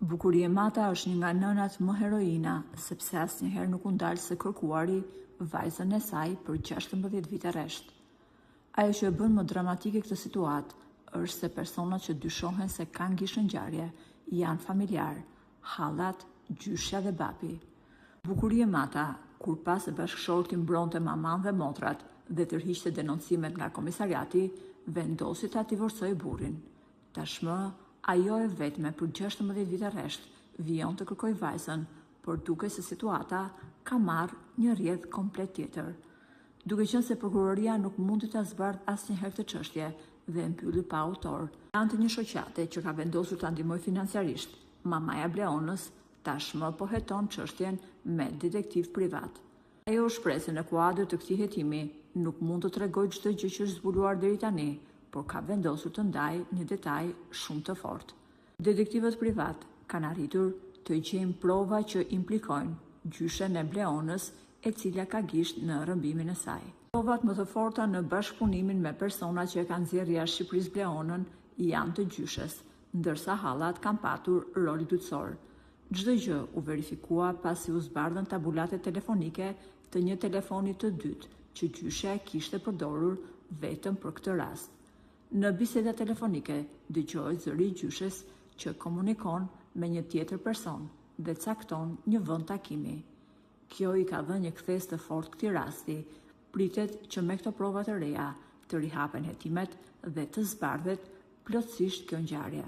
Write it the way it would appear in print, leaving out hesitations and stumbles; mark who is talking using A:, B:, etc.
A: Bukurie Mata është një nga nënat më heroina, sepse asnjëherë nuk u ndal së kërkuari vajzën e saj për 16 vite rresht. Ajo që e bën më dramatike këtë situatë është se personat që dyshohen se kanë gisht në ngjarje janë familjarë, hallat, gjyshja dhe babi. Bukurie Mata, kur pa se bashkëshorti mbronte mamanë dhe motrat dhe tërhiqte denoncimet nga komisariati, vendosi ta divorcojë burrin. Tashmë, ajo e vetme për 16 vite rresht vijon të kërkojë vajzën, por duket se situata ka marrë një rrjedhë komplet tjetër. Duke qenë se prokuroria nuk mundi ta zbardhë asnjëherë këtë çështje dhe e mbylli pa autor, me anë të një shoqate që ka vendosur ta ndihmojë financiarisht, mamaja e Bleonës tashmë po heton çështjen me detektivë privatë. Ajo u shpreh se në kuadër të këtij hetimi nuk mund të tregojë çdo gjë që është zbuluar deri tani, por ka vendosur të ndajë një detaj shumë të fortë. Detektivët privatë kanë arritur të gjejnë prova që implikojnë gjyshen e Bleonës, e cila ka gisht në rrëmbimin e saj. Provat më të forta në bashkëpunimin me personat që e kanë nxjerrë jashtë Shqipërisë Bleonën janë të gjyshes, ndërsa hallat kanë patur rol dytësor. Çdo gjë u verifikua pasi u zbardhën tabulatet telefonike të një telefoni të dytë që gjyshja e kishte përdorur vetëm për këtë rast. Në bisedat telefonike dëgjohet zëri i gjyshes që komunikon me një tjetër person dhe cakton një vend takimi. Kjo i ka dhënë një kthesë të fortë këtij rasti. Pritet që me këto prova të reja të rihapen hetimet dhe të zbardhet plotësisht kjo ngjarje.